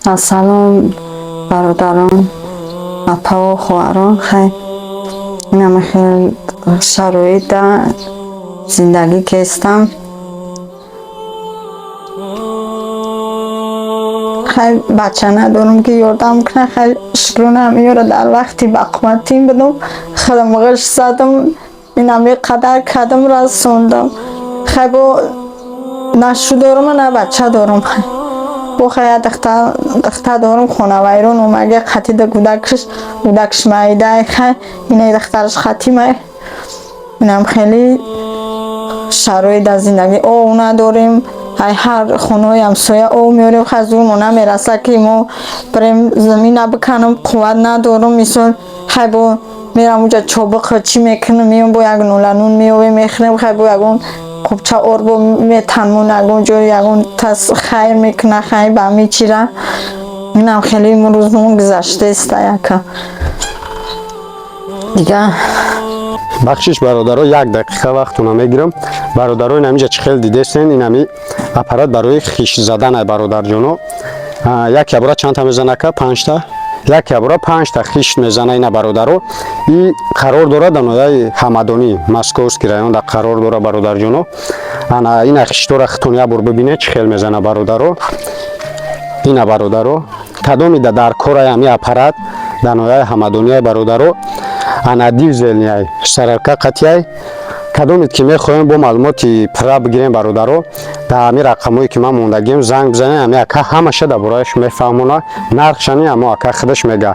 Ассалом, бародарон, апаву хоҳарон. Хай, инама хел шароита зиндагӣ кестам. Хай, бача надорам, ки ёрдам кунад. Хай, шукрона, ёра дар вақти бақувватим будам, худам ғиш задам, инами қадар кадам, расондам. Хай, бо на шу дорам, на бача дорам. Хай, бо хай духтар дорам, хонавайрон омага, қатида кӯдакш, кӯдакш майдай. Хай, инаи духтараш хатимай. Инам хеле шароит дар зиндагӣ, ов надорем. Ай ҳар хонаҳои ҳамсоя ов меорем. Хай, зурмо намераса, ки мо бирем замина биканам, қувват надорам, мисол. Хай, бо мерам уҷа, чобиқ чӣ мекунам, меом, бо як нула нун меовем, мехӯрем. Хай, бо ягон қубча ор бо метанмон, ягон ҷой ягон тас хайр мекуна. Хай, ба ҳамин чира инам хеле имрӯзмон гузаштаеста, яка дига. Бахшиш, бародаро, як дақиқа вақтона мегирам. Бародаро, ин ҳамиҷа чӣ хел дидестен, ин ҳами аппарат барои хиш задан. Ай бародарҷоно, як ябора чандта мезана, ка? Панҷта. Як ябора панҷта хишт мезана ина, бародаро. И қарор дорад дар ноҳияи Ҳамадонӣ, Московский район да қарор дора, бародарҷоно. Ана ина хиштора хитон як бор бибинед, чӣ хел мезана, бародаро. Ина, бародаро, кадоми да дар корай ҳами аппарат, дар ноҳияи Ҳамадонияй, бародаро. Ана дизельный ай, сарарка қатияй. Кадомед ки мехоҳем бо маълумоти пурра бигирем, бародаро, дар ҳами рақамҳое, ки ман мондагием, занг бизанем. Ҳами ака ҳамаша дар борааш мефаҳмона, нархшани ҳамо ака худаш мега.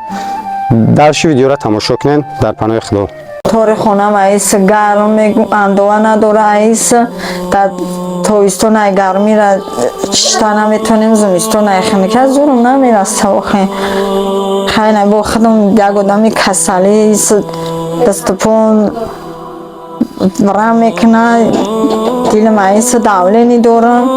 Дальше видеора тамошо кунен. Дар паноҳи Худо. Тори хонам аис гарм андова надора аис. Дар тобистон ай гармира шишта наметонем, зимистон ай хунука зурум намераса охе. Хай, бо худам як одами касалӣ, дасту пом рам мекуна, дилам аис, давление дорам,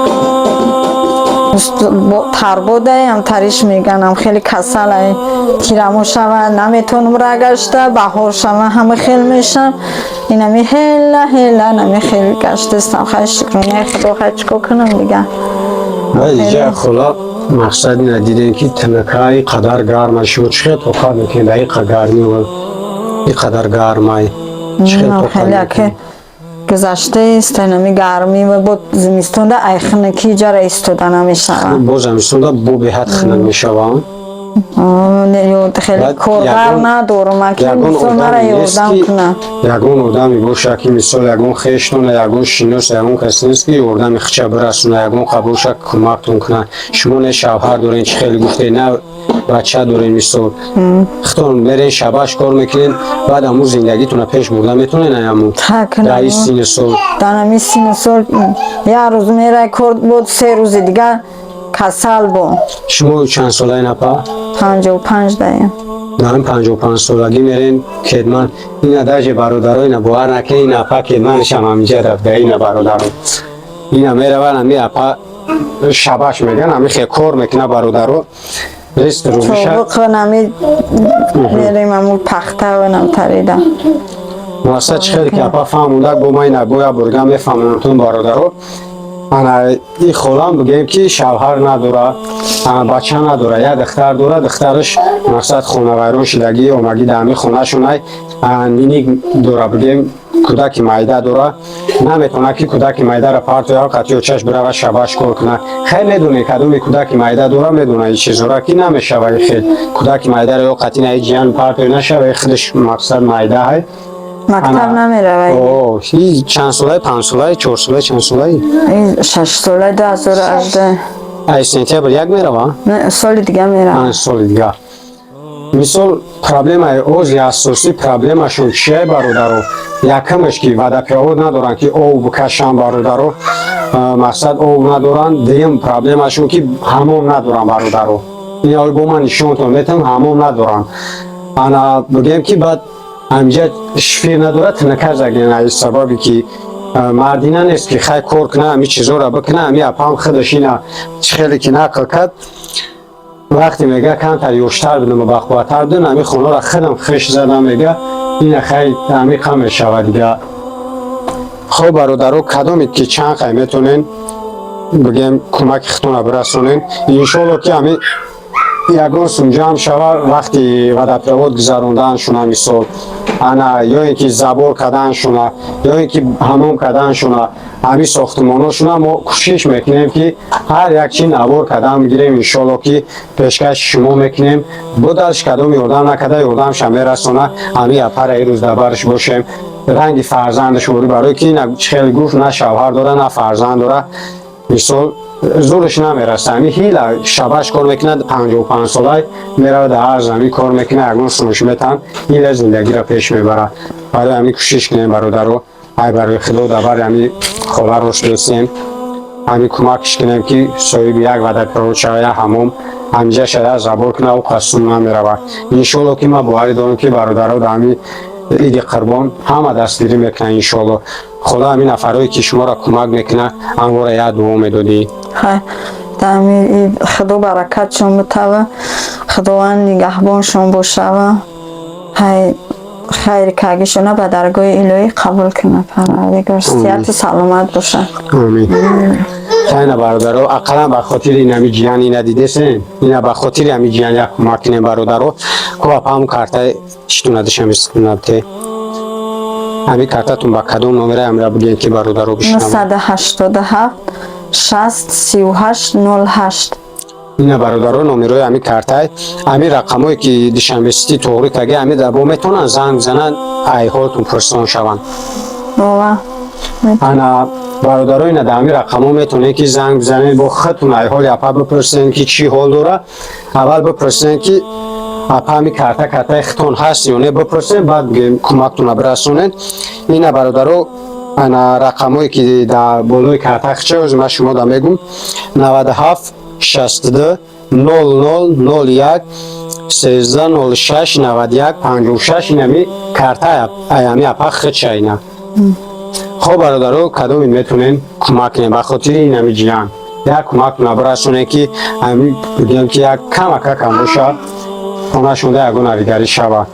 тарбодаям тариш меганам, хеле касалай. Тирамо шава наметонам ра гашта, баҳор шава ҳама хел мешам. Инами ҳела ҳела нами хел гаштастам. Хай, шукронаи Худо. Хай, чикор кунам дига? Иҷа хола, мақсад ина дидем, ки тинакаи қадар гарма, шумо чӣ хел тоқат мекунед дар иқа гарми, и қадар гармай, чӣ хел тоқат хеле мекунед? Гузаштаест инами гармӣ ва бо зимистонда ай хунукӣ ҷара истода намешавад. Боз зимистонда бо беҳад хунук мешаванд. Хеле Баъд коргар надорам, ки ягон мисол мара одаме нест, ёрдам ки кунад. Ягон одаме боша, ки мисол ягон хештона, ягон шинос, ягон кас нест, ки ёрдами хича бирасона, ягон қабоша кӯмактон кунад? Шумо не шавҳар дорен, чӣ хеле гуфте, на бача дорен. Мисол, хитон мерен, шабаш кор мекунен, баъд аму зиндагитона пеш бурда метонен аяму Ха, дар ин синни сол? Дар ҳамин синну сол як рӯз мерай кор, бо 3 рӯзи дигар касал бо. Шумо чанд солаи, напа? 55 даем. Дар ин 55 солагӣ мерен кедман. Ина даже, бародаро, ина бовар накунед, ин апа кедманашам ҳаминҷа рафта. Ина, бародаро, ина мераван, ами апа шабаш меган, ами хе кор мекуна, бародаро, рест рӯзиша. Чобиқ нами мерем, аму пахта нам тарида. Муассаса чӣ хеле ки апа фаҳмонда, бо ма ина боя бурган мефаҳмонам, бародаро. Ана и холам, бигем, ки шавҳар надора, ана бача надора, як духтар дора. Духтараш, мақсад, хонавайрон шидагӣ омагӣ дар ҳамин хонашонай. Ниник дора, бигем, кӯдаки майда дора, наметавонад, ки кӯдаки майдара партоя, қатиё чаш бирава, шабаш кор кунад. Хеле медонед, кадоме кӯдаки майда дора, медона и чизора, ки намешава хел кӯдаки майдара ё қатӣ наи ҷиян партоя нашава, худаш, мақсад, майда ҳай. Мактаб намеравад. О, и чанд солаи, 5 солаи, 4 солаи, чанд солаи? 6 солаи, 2018. Ай сентябр як мерава? Не, соли дига меравад. 5 соли дига. Мисол, проблемаи ози асосӣ, проблемашон чие, бародаро? Якамаш, ки водопровод надоранд, ки ов бикашанд, бародаро. Мақсад, ов надоранд. Дуюм проблемашон, ки ҳамом надоранд, бародаро. Ин бо ман нишонтон метавон, ҳамом надоранд. Ана бигем, ки баъд ҳаминҷа шифер надорад, тинака заген, аз сабаби ки мардина нест, ки хай кор куна, ҳами чизоро бикуна. Ҳами апам худаш ина чӣ хеле ки нақл кард, вақте мега, камтар ёштар будам ва бақувваттар будам, ҳами хонаро худам хиш задам, мега. Ина хай амиқа мешавад дига. Хоб, бародаро, кадомед ки чанд қай метонен, бигем, кӯмаки худтона бирасонен, иншоалло, ки ҳами Ягон сум ҷамъ шава, вақти водопровод гузаронданшуна, мисол, ана, ё ин ки забор карданшуна, ё ин ки ҳамом карданшуна, ҳамин сохтмоношуна мо кӯшиш мекунем, ки ҳар як чи навор кардан бигирем, иншолло, ки пешкаши шумо мекунем. Бодалш кадом ёрдам накарда, ёрдамша мерасона. Ҳамин апара ирӯз дабарш бошем, ранги фарзандаш ворӣ, барое ки ина хеле гуфт, на шавҳар дора, на фарзанд дора, мисол, зӯраш намераса. Ҳами ҳила шабаш кор мекунад, 55 солай меравад, дар ҳар замин кор мекунад, ягон сумуш метан, ҳила зиндагиро пеш мебарад. Барои ҳамин кӯшиш кунем, бародаро, ай барои Худо дабари ҳами хола рост бесем, ҳамин кӯмакш кунем, ки соҳиби як водопровод шава, як ҳамом ҳамиҷа шава, забор кунад, ӯ қасум намеравад. Иншолло, ки ман боварӣ дорам, ки бародаро дар ҳамин Иди Қурбон ҳама дастгирӣ мекунанд, иншолло. Худо ҳамин нафарое, ки шуморо кӯмак мекунад, ҳамвора як дуо медодӣ. Хай, дар ид Худо баракатшон битава, Худованд нигаҳбоншон бошава. Хай, хайри кагишона ба даргоҳи Илоҳӣ қабул кунад, Парвардигор, сиҳату саломат бошад. Амин. Хайна, бародаро, ақаллан ба хотири инами ҷиян, ина дидесен, ина ба хотири ҳами ҷиян як кӯмак кунем, бародаро. Ку апа, ҳамун картаи читуна дишамисунабте, ҳами картатун ба кадом номера, ҳамира бигӯем, ки бародаро бишнаванд. 987 60 38 08. Ина, бародаро, номерои ҳами картай, ҳами рақамое, ки Душанбе Сити тоғрӣ карги, ҳами бо метавонанд занг бизананд, айҳолтун пурсон шаванд. Ова. Ана, бародаро, ина дар ҳамин рақамҳо метавонед, ки занг бизанед, бо худтун айҳоли апа бипурсен, ки чӣ ҳол дора. Аввал бипурсен, ки апа, ҳами карта картаи хитон ҳаст ё не, бипурсен, баъд бигӯем, кӯмактона бирасонед. Ина, бародаро, ана рақамҳое, ки дар болои карта хича, ҳозир ман шумо да мегӯм: 97 62 00 01 13 06 91 56. Инами карта аями апа хича ина. Хоб, бародаро, кадоме метонем кӯмак кунем, ба хотири инами ҷиян як кӯмак набарасоне, ки ами бигӯем, ки як камака кам боша, хона шуда ягон навигарӣ шава.